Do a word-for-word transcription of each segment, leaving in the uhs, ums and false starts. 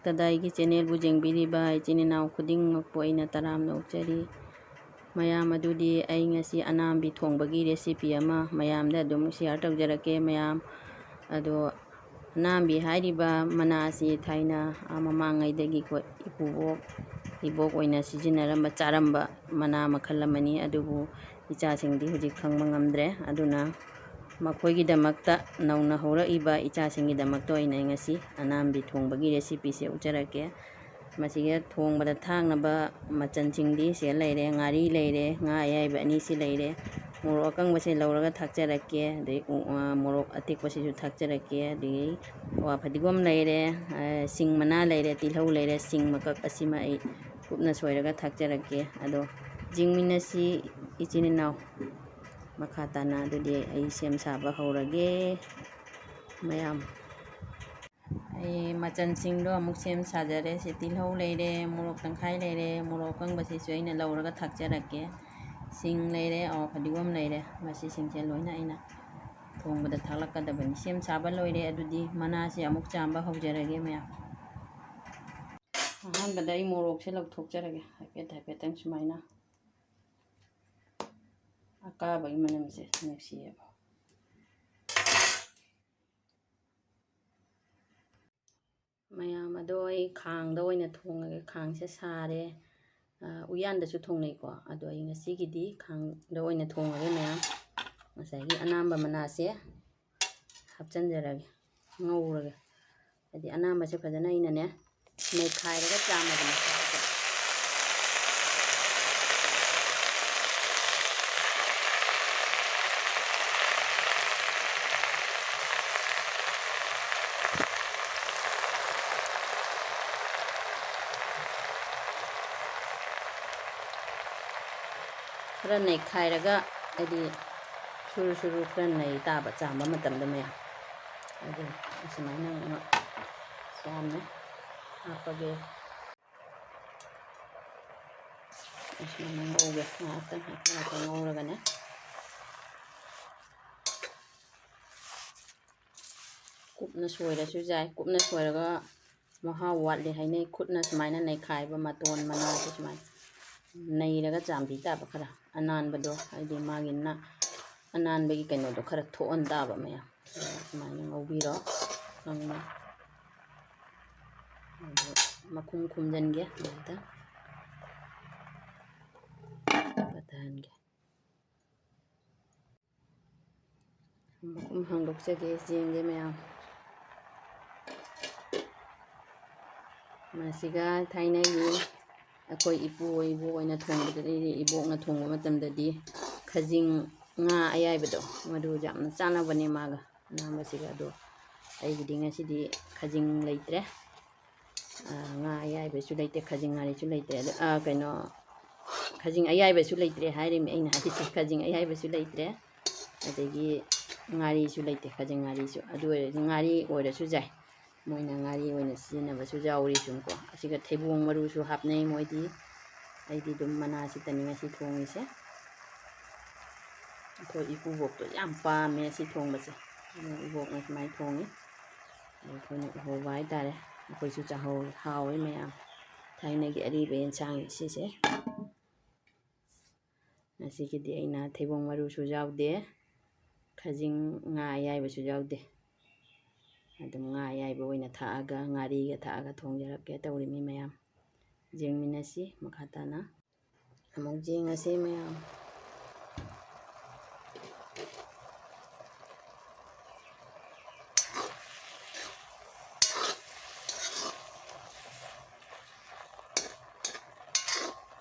ꯇꯗꯥꯏꯒꯤ ꯆꯦꯅꯦꯜꯕꯨ ꯌꯦꯡꯕꯤꯔꯤꯕ ꯏꯆꯤꯟ ꯏꯅꯥꯎ ꯈꯨꯗꯤꯡꯃꯛꯄꯨ ꯑꯩꯅ ꯇꯔꯥꯝꯅ ꯑꯣꯛꯆꯔꯤ꯫ ꯃꯌꯥꯝ, ꯑꯗꯨꯗꯤ ꯑꯩ ꯉꯁꯤ ꯑꯅꯥꯝꯕꯤ ꯊꯣꯡꯕꯒꯤ ꯔꯦꯁꯤꯄꯤ ꯑꯃ ꯃꯌꯥꯝꯗ ꯑꯗꯨꯝ ꯁꯤꯌꯥꯔ ꯇꯧꯖꯔꯛꯀꯦ ꯃꯌꯥꯝ꯫ ꯑꯗꯣ ꯑꯅꯥꯝꯕꯤ ꯍꯥꯏꯔꯤꯕ ꯃꯅꯥ ꯑꯁꯤ ꯊꯥꯏꯅ, ꯑꯥ, ꯃꯃꯥꯡꯉꯩꯗꯒꯤ ꯑꯩꯈꯣꯏ ꯏꯄꯨꯕꯣꯛ, ꯏꯕꯣꯛ ꯑꯣꯏꯅ ꯁꯤꯖꯤꯟꯅꯔꯝꯕ, ꯆꯥꯔꯝꯕ ꯃꯅꯥ ꯃꯈꯜ ꯑꯃꯅꯤ꯫ ꯑꯗꯨꯕꯨ ꯏꯆꯥꯁꯤꯡꯗꯤ ꯍꯧꯖꯤꯛ ꯈꯪꯕ ꯉꯝꯗ꯭ꯔꯦ꯫ ꯑꯗꯨꯅ ꯃꯈꯣꯏꯒꯤꯗꯃꯛꯇ, ꯅꯧꯅ ꯍꯧꯔꯛꯏꯕ ꯏꯆꯥꯁꯤꯡꯒꯤꯗꯃꯛꯇ ꯑꯣꯏꯅ ꯑꯩ ꯉꯁꯤ ꯑꯅꯥꯝꯕꯤ ꯊꯣꯡꯕꯒꯤ ꯔꯦꯁꯤꯄꯤꯁꯦ ꯎꯠꯆꯔꯛꯀꯦ꯫ ꯃꯁꯤꯒ ꯊꯣꯡꯕꯗ ꯊꯥꯛꯅꯕ ꯃꯆꯜꯁꯤꯡꯗꯤ ꯁꯤꯗ ꯂꯩꯔꯦ: ꯉꯥꯔꯤ ꯂꯩꯔꯦ, ꯉꯥ ꯑꯌꯥꯏꯕ ꯑꯅꯤꯁꯤ ꯂꯩꯔꯦ, ꯃꯣꯔꯣꯛ ꯑꯀꯪꯕꯁꯦ ꯂꯧꯔꯒ ꯊꯥꯛꯆꯔꯛꯀꯦ, ꯑꯗꯩ ꯎ-, ꯑ, ꯃꯣꯔꯣꯛ ꯑꯇꯦꯛꯄꯁꯤꯁꯨ ꯊꯥꯛꯆꯔꯛꯀꯦ, ꯑꯗꯒꯤ ꯋꯥ ꯐꯗꯤꯒꯣꯝ ꯂꯩꯔꯦ, ꯑ, ꯁꯤꯡ ꯃꯅꯥ ꯂꯩꯔꯦ, ꯇꯤꯜꯍꯧ ꯂꯩꯔꯦ, ꯁꯤꯡ ꯃꯀꯛ ꯑꯁꯤꯃ ꯑꯩ ꯀꯨꯞꯅ ꯁꯣꯏꯔꯒ ꯊꯥꯛꯆꯔꯛꯀꯦ꯫ ꯑꯗꯣ ꯌꯦꯡꯃꯤꯟꯅꯁꯤ ꯏꯆꯤꯟ ꯏꯅꯥꯎ꯫ ꯃꯈꯥ ꯇꯥꯅ ꯑꯗꯨꯗꯤ ꯑꯩ ꯁꯦꯝ ꯁꯥꯕ ꯍꯧꯔꯒꯦ ꯃꯌꯥꯝ꯫ ꯑꯩ ꯃꯆꯜꯁꯤꯡꯗꯣ ꯑꯃꯨꯛ ꯁꯦꯝ ꯁꯥꯖꯔꯦ꯫ ꯁꯤ ꯇꯤꯜꯍꯧ ꯂꯩꯔꯦ, ꯃꯣꯔꯣꯛ ꯇꯪꯈꯥꯏ ꯂꯩꯔꯦ, ꯃꯣꯔꯣꯛ ꯑꯀꯪꯕꯁꯤꯁꯨ ꯑꯩꯅ ꯂꯧꯔꯒ ꯊꯥꯛꯆꯔꯛꯀꯦ꯫ ꯁꯤꯡ ꯂꯩꯔꯦ, ꯑꯣ, ꯐꯗꯤꯒꯣꯝ ꯂꯩꯔꯦ꯫ ꯃꯁꯤꯁꯤꯡꯁꯦ ꯂꯣꯏꯅ ꯑꯩꯅ ꯊꯣꯡꯕꯗ ꯊꯥꯛꯂꯛꯀꯗꯕꯅꯤ꯫ ꯁꯦꯝ ꯁꯥꯕ ꯂꯣꯏꯔꯦ꯫ ꯑꯗꯨꯗꯤ ꯃꯅꯥꯁꯦ ꯑꯃꯨꯛ ꯆꯥꯝꯕ ꯍꯧꯖꯔꯒꯦ ꯃꯌꯥꯝ꯫ ꯑꯍꯥꯟꯕꯗ ꯑꯩ ꯃꯣꯔꯣꯛꯁꯦ ꯂꯧꯊꯣꯛꯆꯔꯒꯦ꯫ ꯍꯥꯏꯐꯦꯠ ꯍꯥꯏꯐꯦꯠꯇꯪ ꯁꯨꯃꯥꯏꯅ ꯑꯀꯥꯕꯒꯤ ꯃꯅꯝꯁꯦ ꯅꯨꯡꯁꯤꯌꯦꯕ꯫ ꯃꯌꯥꯝ, ꯑꯗꯣ ꯑꯩ ꯈꯥꯡꯗ ꯑꯣꯏꯅ ꯊꯣꯡꯉꯒꯦ꯫ ꯈꯥꯡꯁꯦ ꯁꯥꯔꯦ꯫ ꯑ, ꯎꯌꯥꯟꯗꯁꯨ ꯊꯣꯡꯅꯩꯀꯣ, ꯑꯗꯣ ꯑꯩ ꯉꯁꯤꯒꯤꯗꯤ ꯈꯥꯡꯗ ꯑꯣꯏꯅ ꯊꯣꯡꯉꯒꯦ ꯃꯌꯥꯝ꯫ ꯉꯁꯥꯏꯒꯤ ꯑꯅꯥꯝꯕ ꯃꯅꯥꯁꯦ ꯍꯥꯞꯆꯤꯟꯖꯔꯒꯦ, ꯉꯧꯔꯒꯦ꯫ ꯍꯥꯏꯗꯤ ꯑꯅꯥꯝꯕꯁꯦ ꯐꯖꯅ ꯑꯩꯅꯅꯦ ꯅꯩꯈꯥꯏꯔꯒ ꯆꯥꯝꯃꯕꯅꯦ꯫ ꯈꯔ ꯅꯩꯈꯥꯏꯔꯒ, ꯍꯥꯏꯗꯤ ꯁꯨꯔꯨ ꯁꯨꯔꯨ ꯈꯔ ꯅꯩ ꯇꯥꯕ ꯆꯥꯝꯕ ꯃꯇꯝꯗ ꯃꯌꯥꯝ꯫ ꯑꯗꯨ ꯑꯁꯨꯃꯥꯏꯅ ꯌꯥꯝꯅ ꯍꯥꯞꯄꯒꯦ꯫ ꯑꯁꯨꯃꯥꯏꯅ ꯉꯧꯒꯦ꯫ ꯉꯥꯏꯍꯥꯛꯇꯪ ꯉꯥꯏꯍꯥꯛꯇꯪ ꯉꯥꯏꯍꯥꯛꯇꯪ ꯉꯧꯔꯒꯅꯦ꯫ ꯀꯨꯞꯅ ꯁꯣꯏꯔꯁꯨ ꯌꯥꯏ꯫ ꯀꯨꯞꯅ ꯁꯣꯏꯔꯒ ꯃꯍꯥꯎ ꯋꯥꯠꯂꯦ ꯍꯥꯏꯅꯩ꯫ ꯈꯨꯠꯅ ꯁꯨꯃꯥꯏꯅ ꯅꯩꯈꯥꯏꯕ, ꯃꯇꯣꯟ ꯃꯅꯥꯁꯦ ꯁꯨꯃꯥꯏꯅ ꯅꯩꯔꯒ ꯆꯥꯝꯕꯤ ꯇꯥꯕ, ꯈꯔ ꯑꯅꯥꯟꯕꯗꯣ, ꯍꯥꯏꯗꯤ ꯃꯥꯒꯤ ꯅ-, ꯑꯅꯥꯟꯕꯒꯤ ꯀꯩꯅꯣꯗꯣ ꯈꯔ ꯊꯣꯛꯍꯟ ꯇꯥꯕ ꯃꯌꯥꯝ꯫ ꯁꯨꯃꯥꯏꯅ ꯉꯧꯕꯤꯔꯣ ꯀꯪꯅ꯫ ꯑꯗꯨ ꯃꯈꯨꯝ ꯈꯨꯝꯖꯤꯟꯒꯦ ꯑꯗꯨꯗ ꯄꯠꯊꯍꯟꯒꯦ꯫ ꯃꯈꯨꯝ ꯍꯥꯡꯗꯣꯛꯆꯒꯦ ꯆꯦꯡꯁꯦ ꯃꯌꯥꯝ꯫ ꯃꯁꯤꯒ ꯊꯥꯏꯅꯒꯤ ꯑꯩꯈꯣꯏ ꯏꯄꯨ ꯏꯕꯣꯛ ꯑꯣꯏꯅ ꯊꯣꯡꯕꯗꯗꯤ, ꯏꯕꯣꯛꯅ ꯊꯣꯡꯕ ꯃꯇꯝꯗꯗꯤ ꯈꯖꯤꯡ ꯉꯥ ꯑꯌꯥꯏꯕꯗꯣ, ꯃꯗꯨ ꯌꯥꯝꯅ ꯆꯥꯟꯅꯕꯅꯦ ꯃꯥꯒ ꯑꯅꯥꯝꯕꯁꯤꯒ꯫ ꯑꯗꯣ ꯑꯩꯒꯤꯗꯤ ꯉꯁꯤꯗꯤ ꯈꯖꯤꯡ ꯂꯩꯇ꯭ꯔꯦ꯫ ꯑꯥ, ꯉꯥ ꯑꯌꯥꯏꯕꯁꯨ ꯂꯩꯇꯦ, ꯈꯖꯤꯡ ꯉꯥꯔꯤꯁꯨ ꯂꯩꯇ꯭ꯔꯦ꯫ ꯑꯗ, ꯑꯥ, ꯀꯩꯅꯣ, ꯈꯖꯤꯡ ꯑꯌꯥꯏꯕꯁꯨ ꯂꯩꯇ꯭ꯔꯦ ꯍꯥꯏꯔꯤꯃꯤ ꯑꯩꯅ ꯍꯥꯏꯔꯤꯁꯦ꯫ ꯈꯖꯤꯡ ꯑꯌꯥꯏꯕꯁꯨ ꯂꯩꯇ꯭ꯔꯦ, ꯑꯗꯒꯤ ꯉꯥꯔꯤꯁꯨ ꯂꯩꯇꯦ, ꯈꯖꯤꯡ ꯉꯥꯔꯤꯁꯨ꯫ ꯑꯗꯨ ꯑꯣꯏꯔꯁꯨ ꯉꯥꯔꯤ ꯑꯣꯏꯔꯁꯨ ꯌꯥꯏ, ꯃꯣꯏꯅ ꯉꯥꯔꯤ ꯑꯣꯏꯅ ꯁꯤꯖꯤꯟꯅꯕꯁꯨ ꯌꯥꯎꯔꯤ ꯁꯨꯝ ꯀꯣ꯫ ꯑꯁꯤꯒ ꯊꯩꯕꯣꯡ ꯃꯔꯨꯁꯨ ꯍꯥꯞꯅꯩ ꯃꯣꯏꯗꯤ꯫ ꯑꯩꯗꯤ ꯑꯗꯨꯝ ꯃꯅꯥꯁꯤꯇꯅꯤ ꯉꯁꯤ ꯊꯣꯡꯉꯤꯁꯦ꯫ ꯑꯩꯈꯣꯏ ꯏꯀꯨꯕꯣꯛꯇꯣ ꯌꯥꯝ ꯄꯥꯝꯃꯦ ꯑꯁꯤ ꯊꯣꯡꯕꯁꯦ꯫ ꯑꯗꯨꯅ ꯏꯕꯣꯛꯅ ꯁꯨꯃꯥꯏꯅ ꯊꯣꯡꯉꯤ꯫ ꯑꯗꯨ ꯑꯩꯈꯣꯏꯅ ꯎꯍꯧꯕ ꯍꯥꯏꯇꯥꯔꯦ꯫ ꯑꯩꯈꯣꯏꯁꯨ ꯆꯥꯍꯧ-, ꯍꯥꯎꯋꯤ ꯃꯌꯥꯝ꯫ ꯊꯥꯏꯅꯒꯤ ꯑꯔꯤꯕ ꯌꯦꯟꯁꯥꯡ ꯁꯤꯁꯦ꯫ ꯉꯁꯤꯒꯤꯗꯤ ꯑꯩꯅ ꯊꯩꯕꯣꯡ ꯃꯔꯨꯁꯨ ꯌꯥꯎꯗꯦ, ꯈꯖꯤꯡ ꯉꯥ ꯑꯌꯥꯏꯕꯁꯨ ꯌꯥꯎꯗꯦ꯫ ꯑꯗꯨꯝ ꯉꯥ ꯑꯌꯥꯏꯕ ꯑꯣꯏꯅ ꯊꯥꯛꯑꯒ, ꯉꯥꯔꯤꯒ ꯊꯥꯛꯑꯒ ꯊꯣꯡꯖꯔꯛꯀꯦ ꯇꯧꯔꯤꯃꯤ ꯃꯌꯥꯝ꯫ ꯌꯦꯡꯃꯤꯟꯅꯁꯤ ꯃꯈꯥ ꯇꯥꯅ꯫ ꯑꯃꯨꯛ ꯌꯦꯡꯉꯁꯤ ꯃꯌꯥꯝ꯫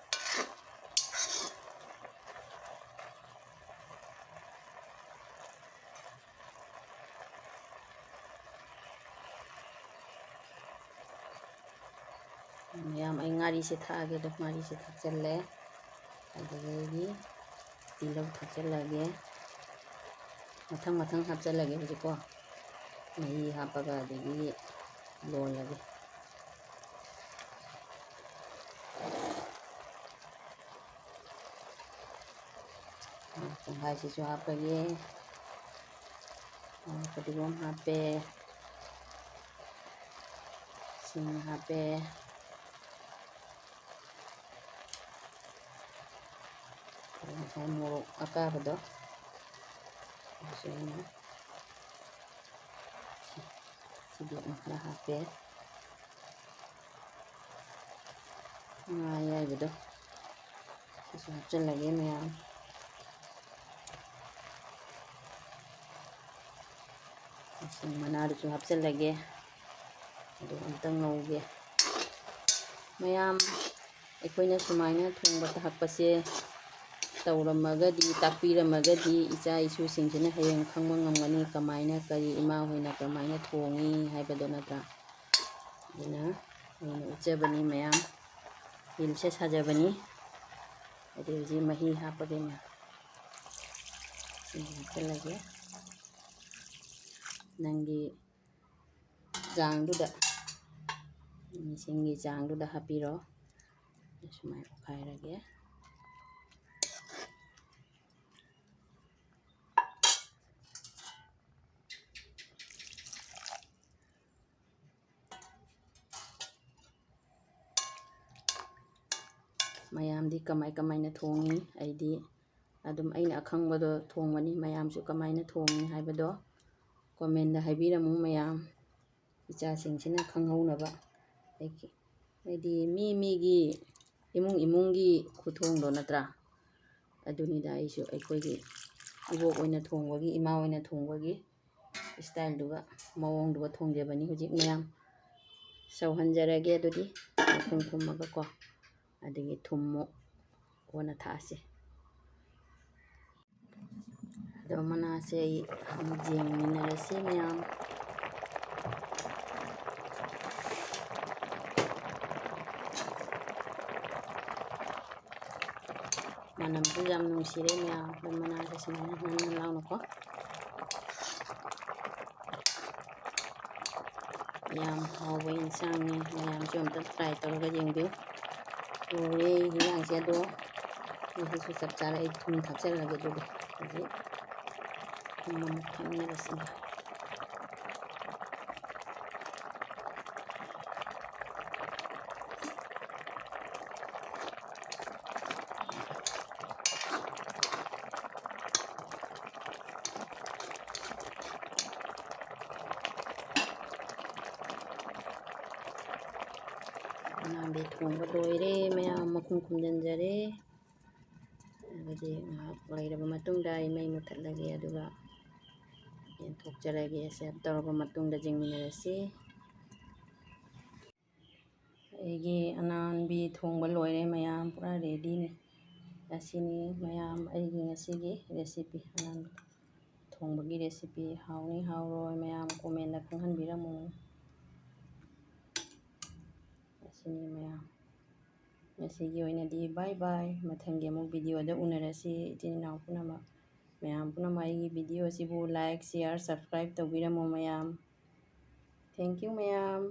ꯃꯌꯥꯝ, ꯑꯩ ꯉꯥꯔꯤꯁꯦ ꯊꯥꯛꯑꯒꯦ꯫ ꯑꯗꯣ ꯉꯥꯔꯤꯁꯦ ꯊꯥꯛꯆꯜꯂꯦ꯫ ꯑꯗꯨꯗꯒꯤ ꯇꯤꯜꯍꯧ ꯊꯥꯛꯆꯜꯂꯒꯦ꯫ ꯃꯊꯪ ꯃꯊꯪ ꯍꯥꯞꯆꯜꯂꯒꯦ ꯍꯧꯖꯤꯛꯀꯣ꯫ ꯃꯍꯤ ꯍꯥꯞꯄꯒ ꯑꯗꯒꯤ ꯂꯣꯜꯂꯒꯦ꯫ ꯄꯨꯡꯈꯥꯏꯁꯤꯁꯨ ꯍꯥꯞꯄꯒꯦ꯫ ꯐꯗꯤꯒꯣꯝ ꯍꯥꯞꯄꯦ꯫ ꯁꯤꯡ ꯍꯥꯞꯄꯦ꯫ ꯉꯁꯥꯏ ꯃꯣꯔꯣꯛ ꯑꯀꯥꯕꯗꯣ ꯑꯗꯨꯁꯨ ꯑꯩꯅ ꯁꯤꯗꯤ ꯑꯃꯨꯛ ꯈꯔ ꯍꯥꯞꯄꯦ꯫ ꯉꯥ ꯑꯌꯥꯏꯕꯗꯣ ꯁꯤꯁꯨ ꯍꯥꯞꯆꯤꯜꯂꯒꯦ ꯃꯌꯥꯝ꯫ ꯃꯁꯤꯡ ꯃꯅꯥꯗꯨꯁꯨ ꯍꯥꯞꯆꯤꯜꯂꯒꯦ꯫ ꯑꯗꯨ ꯑꯝꯇ ꯉꯧꯒꯦ꯫ ꯃꯌꯥꯝ, ꯑꯩꯈꯣꯏꯅ ꯁꯨꯃꯥꯏꯅ ꯊꯣꯡꯕ ꯊꯥꯛꯄꯁꯦ ꯇꯧꯔꯝꯃꯒꯗꯤ, ꯇꯥꯛꯄꯤꯔꯝꯃꯒꯗꯤ ꯏꯆꯥ ꯏꯁꯨꯁꯤꯡꯁꯤꯅ ꯍꯌꯦꯡ ꯈꯪꯕ ꯉꯝꯒꯅꯤ ꯀꯃꯥꯏꯅ, ꯀꯔꯤ ꯏꯃꯥ ꯍꯣꯏꯅ ꯀꯃꯥꯏꯅ ꯊꯣꯡꯉꯤ ꯍꯥꯏꯕꯗꯣ, ꯅꯠꯇ꯭ꯔꯥ? ꯑꯗꯨꯅ ꯑꯩꯅ ꯎꯠꯆꯕꯅꯤ ꯃꯌꯥꯝ, ꯔꯤꯜꯁꯦ ꯁꯥꯖꯕꯅꯤ꯫ ꯑꯗꯨ ꯍꯧꯖꯤꯛ ꯃꯍꯤ ꯍꯥꯞꯄꯒꯦ ꯃꯌꯥꯝ꯫ ꯁꯤ ꯍꯥꯞꯆꯤꯜꯂꯒꯦ꯫ ꯅꯪꯒꯤ ꯆꯥꯡꯗꯨꯗ, ꯃꯤꯁꯤꯡꯒꯤ ꯆꯥꯡꯗꯨꯗ ꯍꯥꯞꯄꯤꯔꯣ꯫ ꯁꯨꯃꯥꯏꯅ ꯑꯣꯠꯈꯥꯏꯔꯒꯦ꯫ ꯃꯌꯥꯝꯗꯤ ꯀꯃꯥꯏ ꯀꯃꯥꯏꯅ ꯊꯣꯡꯉꯤ? ꯑꯩꯗꯤ ꯑꯗꯨꯝ ꯑꯩꯅ ꯑꯈꯪꯕꯗꯣ ꯊꯣꯡꯕꯅꯤ꯫ ꯃꯌꯥꯝꯁꯨ ꯀꯃꯥꯏꯅ ꯊꯣꯡꯉꯤ ꯍꯥꯏꯕꯗꯣ ꯀꯣꯃꯦꯟꯗ ꯍꯥꯏꯕꯤꯔꯝꯃꯨ ꯃꯌꯥꯝ, ꯏꯆꯥꯁꯤꯡꯁꯤꯅ ꯈꯪꯍꯧꯅꯕ꯫ ꯑꯩꯒꯤ, ꯍꯥꯏꯗꯤ ꯃꯤ ꯃꯤꯒꯤ ꯏꯃꯨꯡ ꯏꯃꯨꯡꯒꯤ ꯈꯨꯊꯣꯡꯗꯣ ꯅꯠꯇ꯭ꯔꯥ? ꯑꯗꯨꯅꯤꯗ, ꯑꯩꯁꯨ ꯑꯩꯈꯣꯏꯒꯤ ꯏꯕꯣꯛ ꯑꯣꯏꯅ ꯊꯣꯡꯕꯒꯤ, ꯏꯃꯥ ꯑꯣꯏꯅ ꯊꯣꯡꯕꯒꯤ ꯏꯁꯇꯥꯏꯜꯗꯨꯒ ꯃꯑꯣꯡꯗꯨꯒ ꯊꯣꯡꯖꯕꯅꯤ꯫ ꯍꯧꯖꯤꯛ ꯃꯌꯥꯝ ꯁꯧꯍꯟꯖꯔꯒꯦ꯫ ꯑꯗꯨꯗꯤ ꯃꯈꯨꯝ ꯈꯨꯝꯃꯒꯀꯣ, ꯑꯗꯒꯤ ꯊꯨꯝꯃꯨꯛ ꯀꯣꯟꯅ ꯊꯥꯛꯑꯁꯤ꯫ ꯑꯗꯣ ꯃꯅꯥꯁꯦ ꯑꯩ ꯑꯃꯨꯛ ꯌꯦꯡꯃꯤꯟꯅꯔꯁꯤ ꯃꯌꯥꯝ꯫ ꯃꯅꯝꯁꯨ ꯌꯥꯝ ꯅꯨꯡꯁꯤꯔꯦ ꯃꯌꯥꯝ꯫ ꯑꯗꯣ ꯃꯅꯥꯁꯦ ꯁꯨꯃꯥꯏꯅ ꯅꯥꯟ ꯅꯥꯟ ꯂꯥꯎꯅꯀꯣ꯫ ꯌꯥꯝ ꯍꯥꯎꯕ ꯏꯟꯁꯥꯡꯅꯤ꯫ ꯃꯌꯥꯝꯁꯨ ꯑꯝꯇ try ꯇꯧꯔꯒ ꯌꯦꯡꯕꯤꯌꯨ꯫ ꯂꯣꯏꯔꯦ ꯏꯟꯖꯥꯡꯁꯦ꯫ ꯑꯗꯣ ꯃꯍꯤꯁꯨ ꯆꯞ ꯆꯥꯔꯦ꯫ ꯑꯩ ꯊꯨꯝ ꯊꯥꯛꯆꯔꯛꯑꯒꯦ꯫ ꯑꯗꯨꯗꯤ ꯍꯧꯖꯤꯛ ꯊꯨꯝ ꯑꯃꯨꯛ ꯊꯥꯛꯃꯤꯟꯅꯔꯁꯤ꯫ ꯑꯅꯥꯟꯕꯤ ꯊꯣꯡꯕ ꯂꯣꯏꯔꯦ ꯃꯌꯥꯝ, ꯃꯈꯨꯝ ꯈꯨꯝꯖꯤꯟꯖꯔꯦ꯫ ꯑꯗꯨꯗꯤ ꯉꯥꯏꯍꯥꯛ ꯂꯩꯔꯕ ꯃꯇꯨꯡꯗ ꯑꯩ ꯃꯩ ꯃꯨꯊꯠꯂꯒꯦ, ꯑꯗꯨꯒ ꯌꯦꯟꯊꯣꯛꯆꯔꯒꯦ꯫ ꯁꯦꯞ ꯇꯧꯔꯕ ꯃꯇꯨꯡꯗ ꯌꯦꯡꯃꯤꯟꯅꯔꯁꯤ꯫ ꯑꯩꯒꯤ ꯑꯅꯥꯟꯕꯤ ꯊꯣꯡꯕ ꯂꯣꯏꯔꯦ ꯃꯌꯥꯝ, ꯄꯨꯔꯥ ꯔꯦꯗꯤꯅꯦ꯫ ꯑꯁꯤꯅꯤ ꯃꯌꯥꯝ ꯑꯩꯒꯤ ꯉꯁꯤꯒꯤ ꯔꯦꯁꯤꯄꯤ, ꯑꯅꯥꯟꯕꯤ ꯊꯣꯡꯕꯒꯤ ꯔꯦꯁꯤꯄꯤ꯫ ꯍꯥꯎꯅꯤ ꯍꯥꯎꯔꯣꯏ ꯃꯌꯥꯝ ꯀꯣꯃꯦꯟꯗ ꯈꯪꯍꯟꯕꯤꯔꯝꯃꯨ꯫ ꯑꯁꯤꯅꯤ ꯃꯌꯥꯝ, ꯉꯁꯤꯒꯤ ꯑꯣꯏꯅꯗꯤ ꯕꯥꯏ ꯕꯥꯏ꯫ ꯃꯊꯪꯒꯤ ꯑꯃꯨꯛ ꯚꯤꯗꯤꯑꯣꯗ ꯎꯅꯔꯁꯤ ꯏꯆꯤꯟ ꯏꯅꯥꯎ ꯄꯨꯝꯅꯃꯛ꯫ ꯃꯌꯥꯝ ꯄꯨꯝꯅꯃꯛ ꯑꯩꯒꯤ ꯚꯤꯗꯤꯑꯣ ꯑꯁꯤꯕꯨ ꯂꯥꯏꯛ, ꯁꯤꯌꯥꯔ, ꯁꯕꯁꯀ꯭ꯔꯥꯏꯞ ꯇꯧꯕꯤꯔꯝꯃꯨ ꯃꯌꯥꯝ꯫ Thank you ꯃꯌꯥꯝ꯫